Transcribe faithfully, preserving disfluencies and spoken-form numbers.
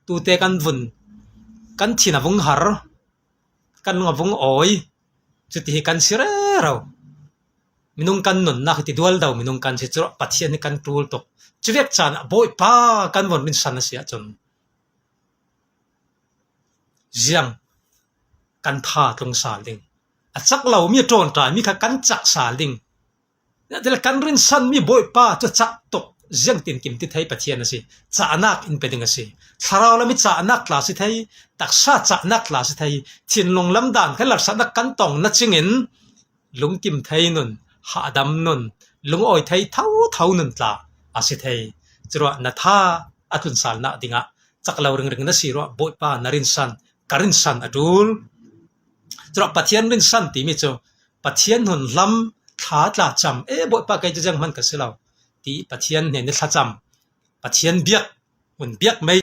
Tute kan vun, kan thin a vung har, kan lung a vung awi, cuti hi kan si rero. Minung kan nunnak hi ti dual do minung kan si, curuah Pathian hi kan ṭul tuk. Cuvek caan ah Bawipa kan vun rinsan a si ahcun ziang kan tha tlung sal ding. A cak lomi, a ṭawnṭaimi kha kan cah sal ding. Kan rinsanmi Bawipa cu cak tuk, ziangtinkim ti thei Pathian a si. Cahnak in pe ding a si. Thlarau lam i cahnak tla si thei, taksa cahnak tla si thei, thinlung lam dan kha larsatnak kan tong na cingin lungkim thei nun, hahdam nun, lungawi thei thotho nun tla a si thei. Curuah na tha a tlunsalnak dingah cak lo ringring na si ruah Bawipa na rinsan, ka rinsan a ṭul. Curuah Pathian rinsan timi cu Pathian hun hlam thla tla cam, e Bawipa, kei cu zianghman ka si lo, ti Pathian hnen i thlacam, Pathian biak, hun biak mei